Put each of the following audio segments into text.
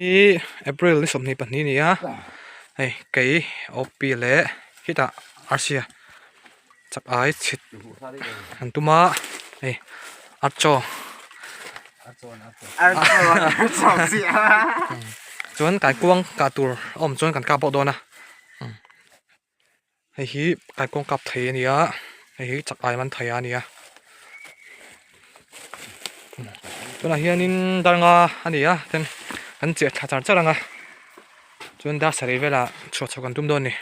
Hi April ni 22 ni a hei kei OP leh khitah Arsia chak ai chhit an tum a hei Archaw chuan kaikuang kah tur a awm chuan kan kap pawh dawn a Hei hi kaikuang kap thei a ni a hei hi chak ai man thei a ni a tunah hianin dar nga a ni a ten kan chiah thla char char ang a chuan dar sarih velah chhuah chho kan tum dawn a ni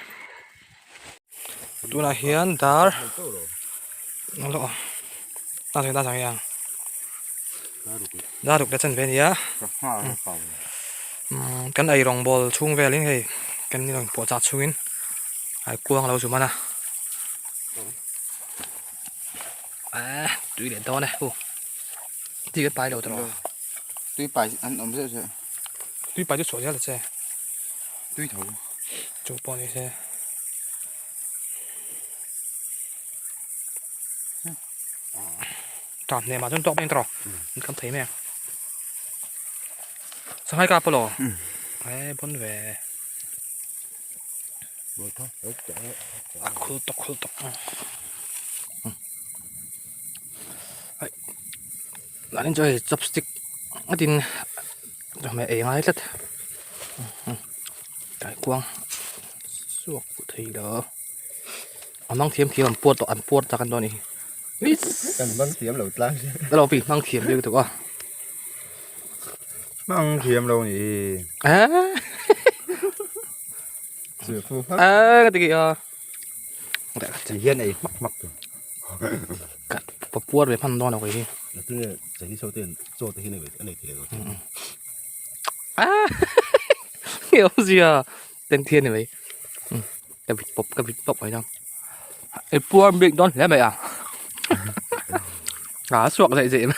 tunah hian dar dar ruk la chanve a ni a kan ei rawngbawl chhung velin hei kan ni rawn pawh chah chhungin. Ai kuang lo zu man a eh tui leh dawn e u tui kan pai lo tawh tui pai an awm zeuh zeuh tui pai chu chhuah zel ta che tui tho chu pawh ni se tah hnem ah chuan tawk mai tawh an kam thei mai ang sanghai ka pawh lo eh bon ve. A khul tawk khul tawk hei mahni chu hei chopstick ngatin chawhmeh ei ngai tlat kaikuang suak fuh thei lo a mang thiam thiam an puar tawh an puar tak an dawn a ni hi kan mang thiam lo tlang lo pi mang thiam bik tuk a mang thiam lo ni a ka ti a ti hian ei hmak hmak tu ka pa puar ve hman dawn a kei hi tunge chinese ho ten chaw te hi nei anei thei lo a nge awmzia ten thian ni mai ka vit pawp ka vit pawp mai dang ei puar bik dawn hle mai a a suak zaih zaih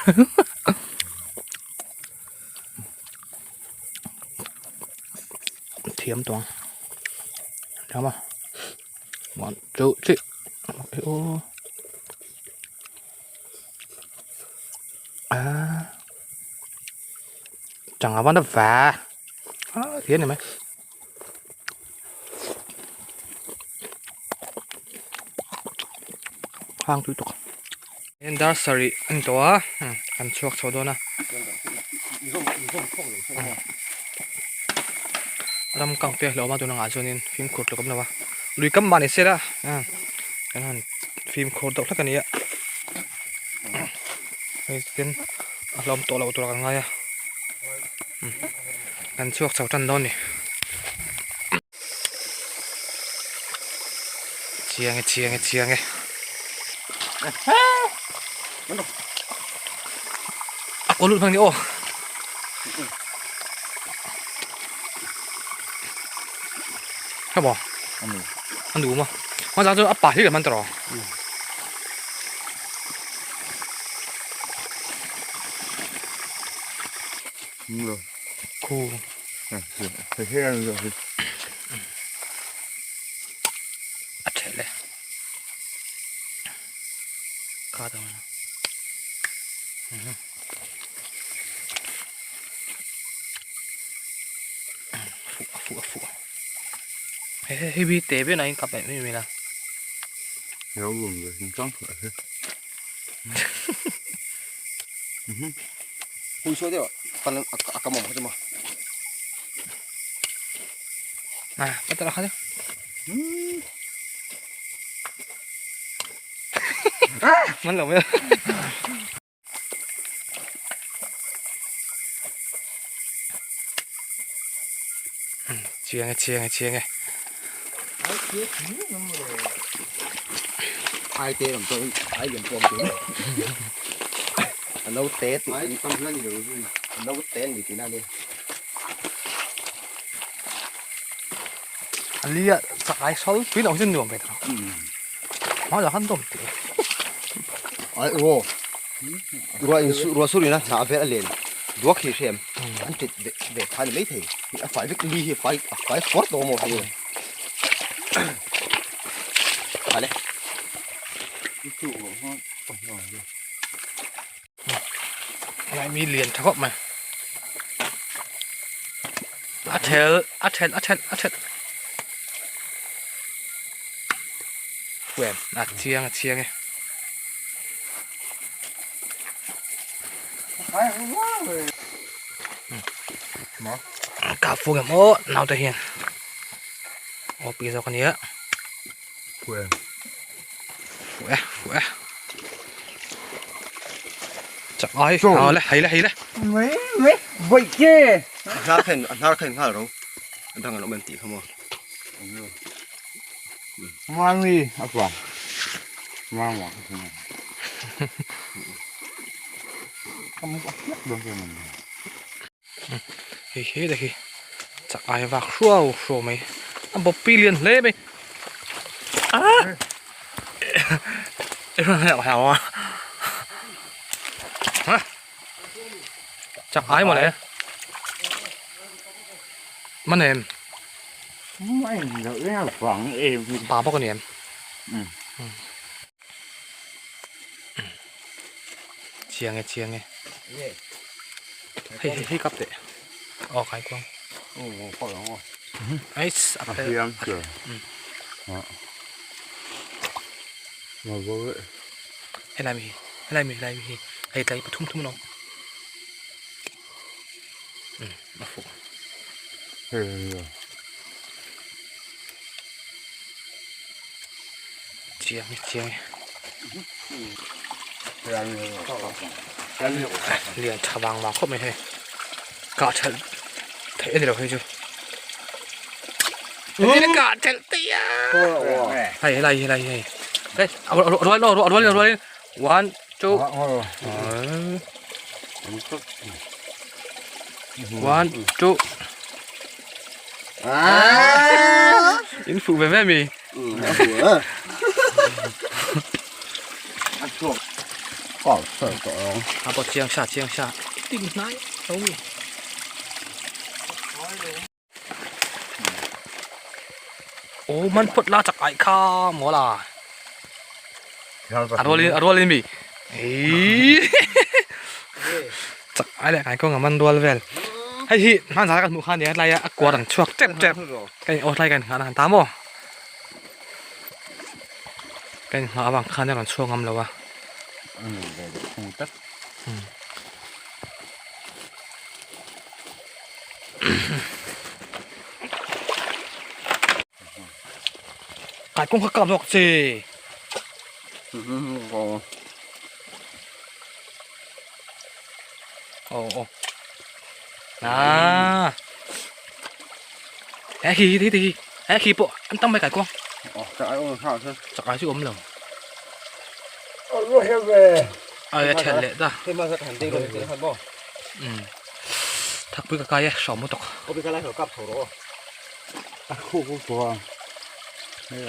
Thiam tawng thiam a 1 2 3 aw a chẳng là nó vả thế này mày hang tui tuk en dar sarih a ni tawh a kan chhuak chho dawn a ram kang te a hlauhawm a tuna ngah chuanin fimkhur tluk a awm lo a lui kam mah ni se la kan han fimkhur deuh hlek a ni a hei tin a hlauhawm tawh loh tur ah kan ngai a kan chhuak chho tan dawn a ni. Chiang e chiang e chiang e. A kaw lut hmang ni aw. Ka bo. An du ma. Ma za chu a pa hi man tro. Khu. A ṭhelh e ka dang a fuh a fuh a fuh he he hei bi te ber na in kap leh mai mai la À, bắt đầu thôi. Mình lộn rồi. Chiang e chiang e chiang e. Ai te lam chuan ai lian pawh awm tur a no te tih a no te ni tihna a nia. A lia chak ai sal tui loh hi chu nuam ve tawh hma lah khan dawm tih ai aw ruah in ruah sur ina hnah vel a len duak hi hrem an tit ve ve kha ni maithei a fai vek li hi a fai a fai fawr tawh maw hei vale Lai mi lian tha khawp mai. A thelh a thelh a thelh a thelh Fuh em a chiang a chiang e. Ka fuh em aw naute hian aw pi zawk ania. Fuh em. Fuh e fuh e. Chak ai ha le hei le hei le. Mai mai voi ke. A hnar khen a hnar khen nghal ro. A dang an awm em tih kha maw. Mami a pa. Mama. Hei he te hi chak ai vak hruau hruau mai a bawp pi lian hle mai ah chak ai mawle man em pa bawk a ni em Chiang e chiang e. Hei hei hei kap teh. Aw kai kuang. Ai a pel. Helai mi hi helai mi helai mi hi hei tlai pathum thum an awm. A fuh. Chiang e chiang e. Lian tha vang vang khawp mai hei. Kah thelh theih a ni lo hei chu. Kah thelh theih a. Hei helai helai hei. Hei a rual lo a rual a rual one two one two in fuh ve ve mi. A pawh chiang sa chiang sa ting hnai lo mi. Aw man phawt la chak ai kha maw la. A rual in a rual in mi. Eii chak ai leh kai kawng a man rual vel. Hei hi hman zan kan hmuh kha nia tlai a kuar an chhuak tep tep. Ka in aw tlai ka in nghah na han ta maw. Ka in nghah avang khan a rawn chhuak ngam lo a. Kai kawng kha kap zawk che. Aw aw. À. He khi hi hi he khi pawh an tam mai kai kawng. Chak ai chu awm lo. Ai a then leh ta. Um. Thakpui ka kai e hrawm lutuk.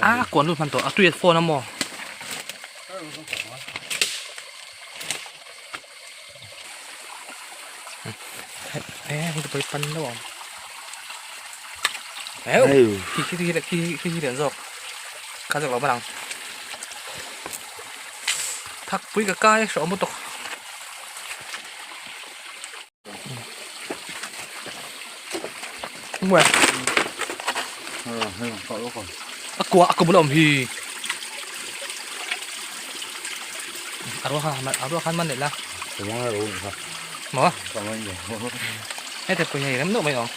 A kuan lut hman tawh a tui a phone a maw. Khi khi khi khi khi khi lian zawk kha zawk lo man ang thak pui ka kai hrawh maw tawk a kua a kua bul a awm hi a rual khan a rual khan man leh la maw heta pawh hi a rem deuh mai awm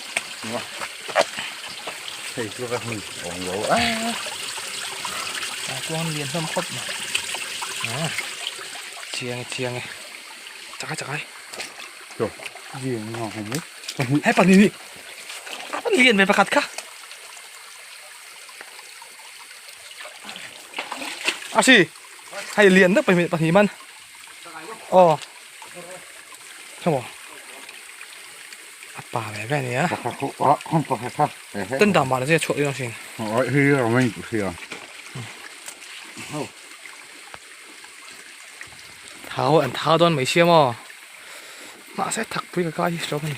a kuang lian hlawm khawp mai chiang e chiang e chak ai chak ai. He pahnih nih a lian ve pakhat kha a si hei lian deuh pahnih pahnih man aw heng maw a pa ve ve a nia ten dan mah zia chhuah dawn asin thau an thau dawn mai sia maw. Mahse thakpui ka kai hi hriat a ni.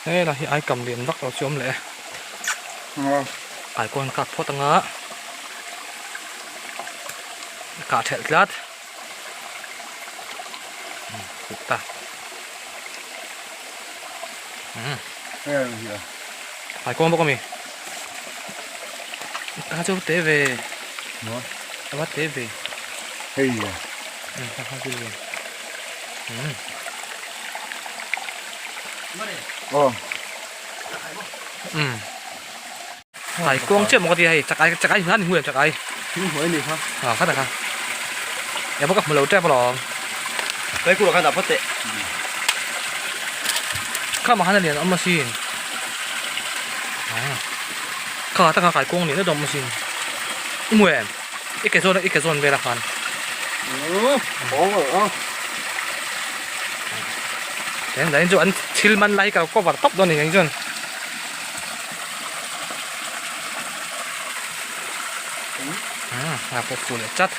He lah hi ai kam lian vak lo chu awm leh e. Ai kawn kak phawt anga. Kah thelh tlat. Fuh ta. Ai kawng bawk ami. Ka chu te ve. Ava te ve. Hei. Ka kha chu ve. Oh. Ai kawng chiah maw ka ti a hei chak ai chak ai hna ni hmu em chak ai Hmu hmuai ni kha. Ah kha tak kha. Ya bawk ka hmu lo tep alawm. Kai kura khan dah phawt teh. Kha mah khan a lian awm asin. Ah. Kha tak kha kai kawng lian deuh awm asin. I hmu em? I ke zawn i ke zawn vel a khan. Eng dahin chu an thil man lai ka cover tawp dawn a ni eng chuan. A pawh fuh leh chat.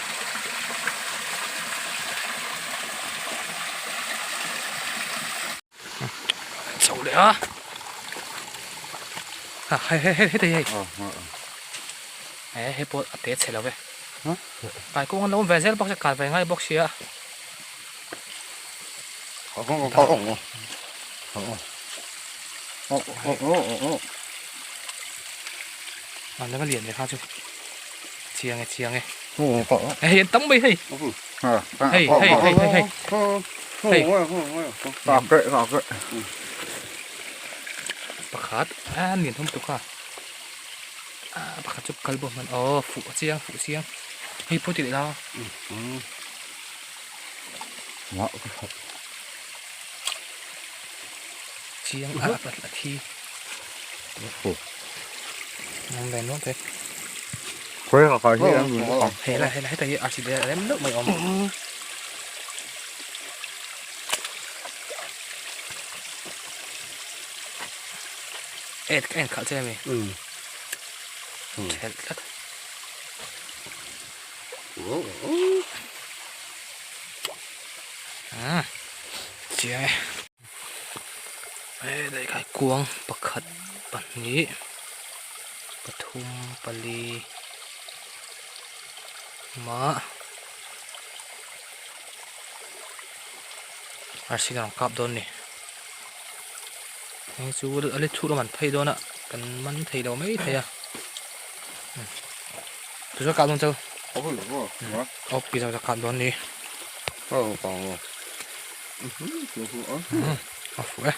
Chho leh a. Ha hei hei hei hei hei. He hei pawh a te chhe lo ve. Kai kawng an lo awm ve zel bawk sia kai ve ngai bawk sia. A la va lian ve kha chu chiang e chiang e hei an tam mai hei hei hei hei hei hei hei pakhat a lian thum tuk a a pakhat chu kal bawk hman aw fuh a chiang fuh chiang hei pawh ti leh la. Chiang a a thi. Ngam ve nuam te. Khawi ka kai hi an run bawk ang. Hei la hei la heta hi arsi te rem deuh mai awm. Et ka en khalh che ami. Thelh tlat. Chiang e. He lehkha kuang pakhat pahnih pathum pali mah arsi an rawn kap dawn a ni. Hei chu a let chhut lam an phei dawn a kan man thei lo mai thei a. Tu chu kap dawn chau. Aw pi zawk kap dawn ni. A fu e.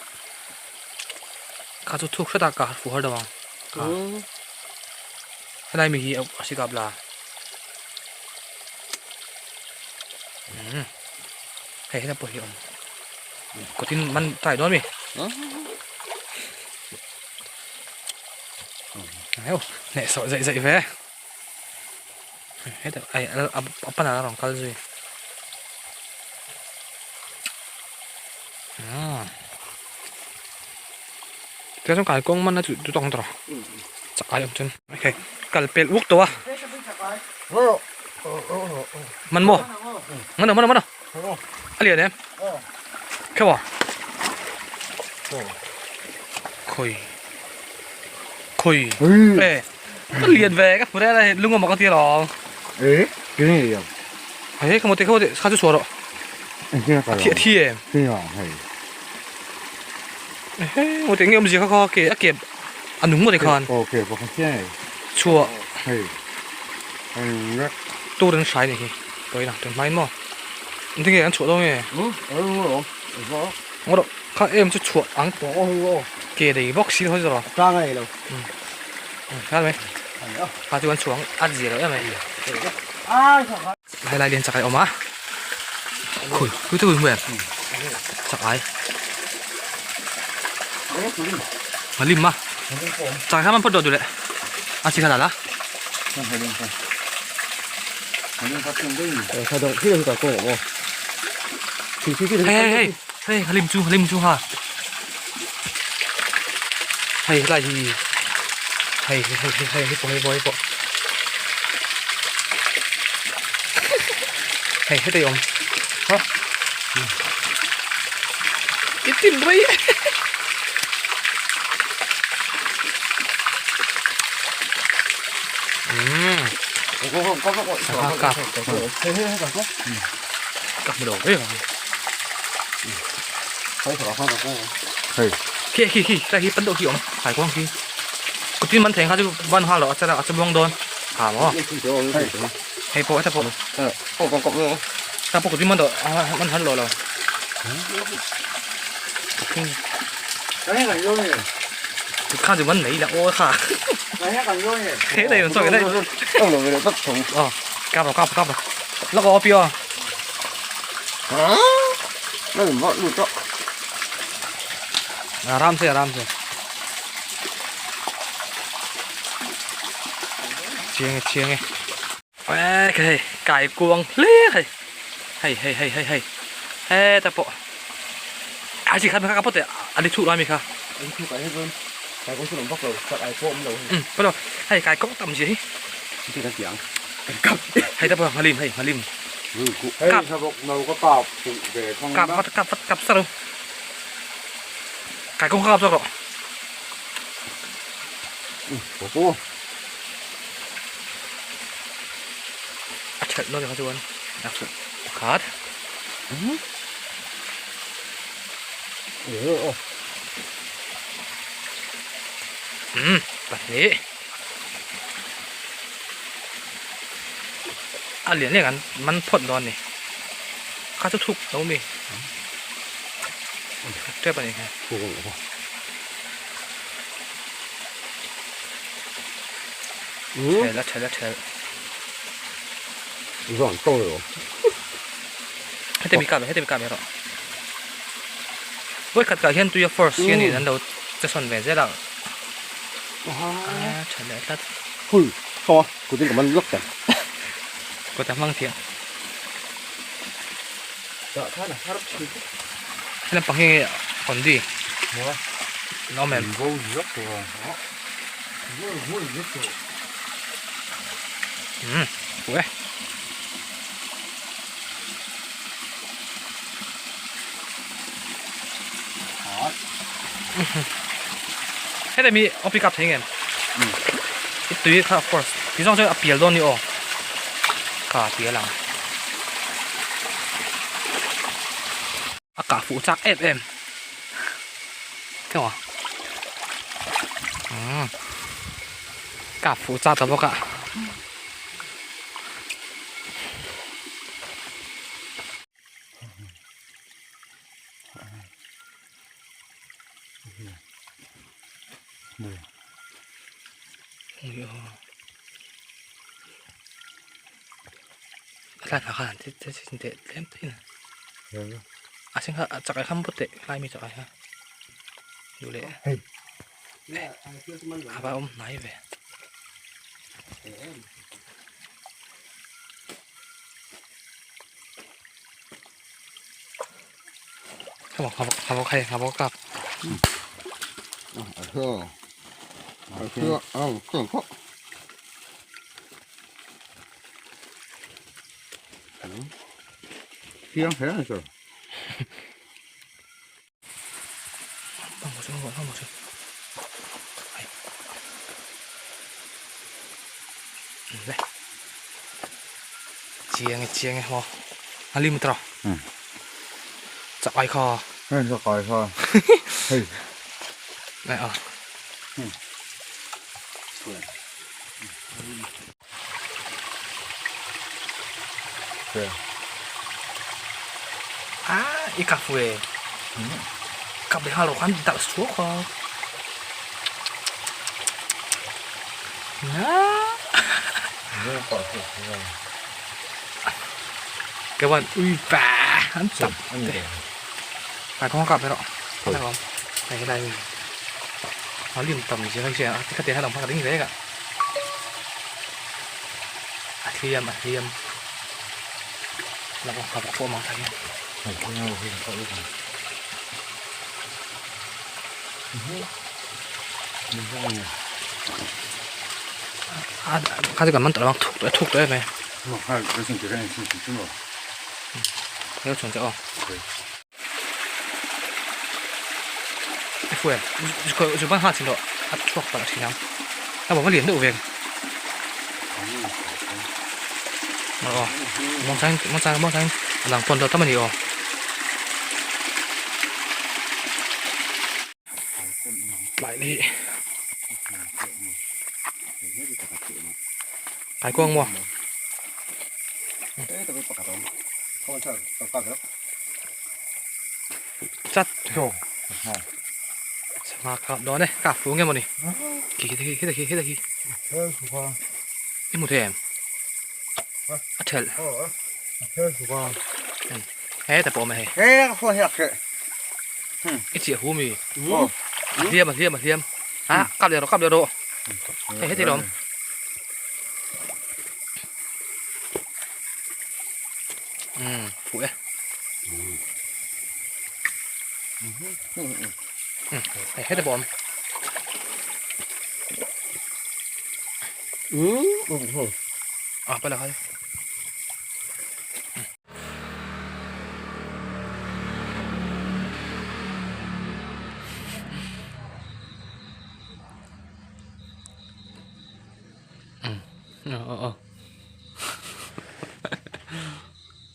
Kha chu thuk hret a ka fu har deuh ang. Helai mi hi a si kap la. Hei heta pawh hi awm. Kawtin man tai dawn mi. Aw hneh sawh zaih zaih ve. Heta ai a pan ah a rawn kal zui. Tia chuan kai kawng man a chu chu tawng tawh chak ai awm chuan okay kal pel uk tawh a man maw man man man a lian em khaw khawi khawi e ka lian ve ka hmu rel a lung awm ka ti alawm e ke nge ya he ka mo te kha kha chu chhuah rawh a thi em hei he mo te nge awmzia kha kha ke a ke a nung mo te khan okay pakhat hian chhuah hei hei tur an hrai ni hi pawina tun hmain maw engtin nge an chhuah dawn nge Ngaw rawh kha em chu chhuah ang ke nei bawk si hawi zawrh tang a nei lo kha mai kha chu an chhuah ang a zia lo em mai helai lian chak ai awm a khui khui chu hmu em chak ai a lim a chak kha man phawt dawn duh leh a chi kha dah la Hei hei hei a lim chu a lim chu ha hei helai hi hei hei hei hei hei pawh hei pawh hei pawh hei hetah hi awm ha i tin rei umm. Sangha kap ka hmu lo reng ang. Khi khi khi tlai hi pan deuh khi awm kaikuang khi kutin man thei kha chu ban nghal loh a chala a chabuang dawn ha maw hei pawh heta pawh ta pawh kutin man dawh man han lawh lo kha chu man mai la aw kha thế này còn cái này ờ cáp rồi cáp cáp rồi nó có pio आराम से आराम से chiang e chiang e ok hei kaikuang hle hei hei hei hei hei hei heta pawh a chi kha mi kha ka pawt teh a ni thuh lai mi kha um pawh hei kaikuang tam zia hi hei ta pawh nghalim hei nghalim Hei tha bawk no ka kap fuh ve thang kap vat kap vat kap sar kaikuang kha kap zawk rawh. A ṭhelh dawn kha chuan a fuh pakhat. Umm pahnih. A lian lian an man phawt dawn a ni. Kha chu thuk lo mi. Tep a ni kha. Ṭhelh a ṭhelh a ṭhelh. Heti mi kap heti mi kap erawh. Vawikhat kah hian tuia force hi a ni an lo che sawn ve zel a. A ṭha leh tlat. Kut a hmang thiam. He lampang hi Kondi an awm em? Umm fuh e. Heta mi aw pick up thei ngem? I tui kha of course ti zawng chuan a pial dawn ni aw kha a pial ang a kah fuh chak em em theng aw umm kah fuh chak ta bawk a. A tlai kha khan te te te tlem te in a sen kha a chakai kha pawt teh lai mi chakai kha duh leh a va awm hnai ve. เขาบอกเขาบอกใครเขาบอกกลับ 放过去，放过去，放过去。哎，来，煎的煎的吼，啊你唔得咯？嗯。十爱卡。哎，十爱卡。嘿。来啊。嗯。对。啊，一卡副的。嗯。夹袂下落款搭锁看。啊！cái bọn ui bà hắn tập phải không gặp đấy đó phải không này cái này nó liền tầm gì hay gì à cái tiền hay đồng phát cái gì đấy cả à thiêm à thiêm là còn học phô mong thấy à cái gì mà tao đang thúc tới thúc tới mày cái chuẩn chưa phụ em rồi ban hạ trình độ áp chuộc vào trình nào ta bảo nó liền được việc. Aw muangchangin muangchangin muangchangin a dang pawn deuh tam a ni aw. Tlai leh kaikuang maw? Chat sangha kap dawn e kap fu nge mawni khi khi khi khi khi khi i hmu thei em a thelh he ta pawh awm e hei i chiah hu mi a hliam a hliam a hliam a kap leh rawh kap leh rawh hei heti lawm umm phuh e umm hei heti pawh awm a pala kha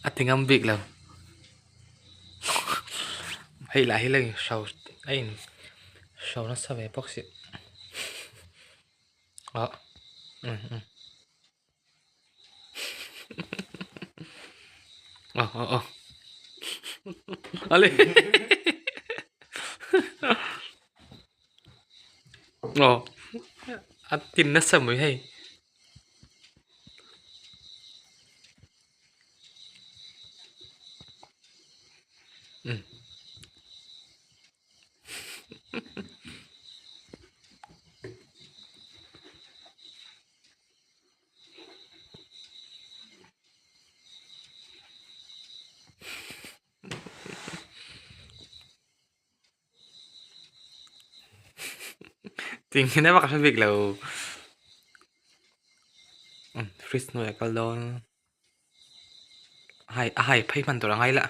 A ti ngam bik lo hei lah hi la in hro a in hro nasa ve bawk si ah um um. Ờ ờ ờ. Ale. Ờ. A tin nasa mai hei. Um. Ting hi na bak a hre bik lo fridge hnuaiah kal dawn a hai a hai phei hman tur a ngai la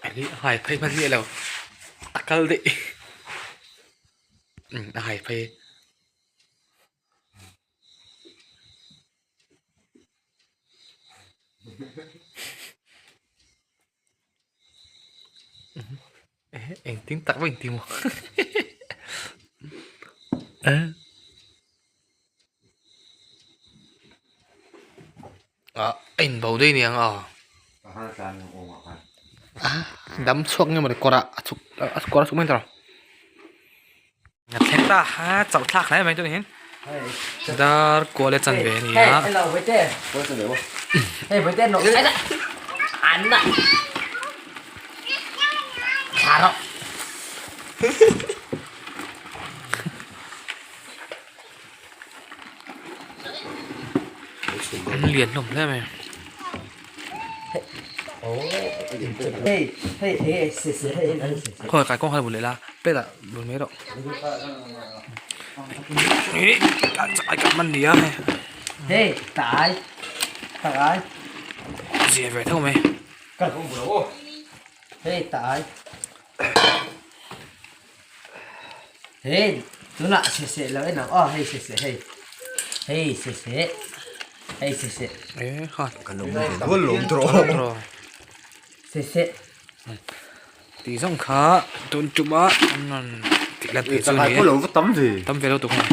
a hai phei hman miah lo a kal daih a hai phei. Engtin tak pawh inti maw ah a inbo daih aniang a dam chhuak nge mawni kawrah a chhuk a kawr a chhuk mai tawh. A thleng ta a chauh thlak hle mai tunah hian dar kual a chan ve a ni a. An lian hlawm hle mai. Khawi kai kawng kha bul leh la plate ah bul mai rawh ih ai ka man nia hei zia ve tho mai. Hei tunah se se lo en ang aw hei se se hei hei se se hei se se e ha kan lo mu lawm tawh se se tih zawng kha tun tuma an rawn tih lan theih chu a ni e lo va tam ve tam ve lo tuk a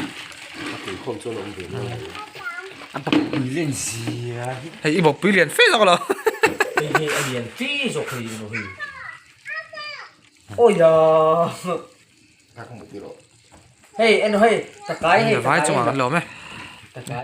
khawm chuan a awm ve mai a bawkpui lian zia hi hei i bawkpui lian fe zawk lo hei hei a lian fe zawk hei hei Awi a hei en hei takai hei vai chungah kan lawm e. Takai.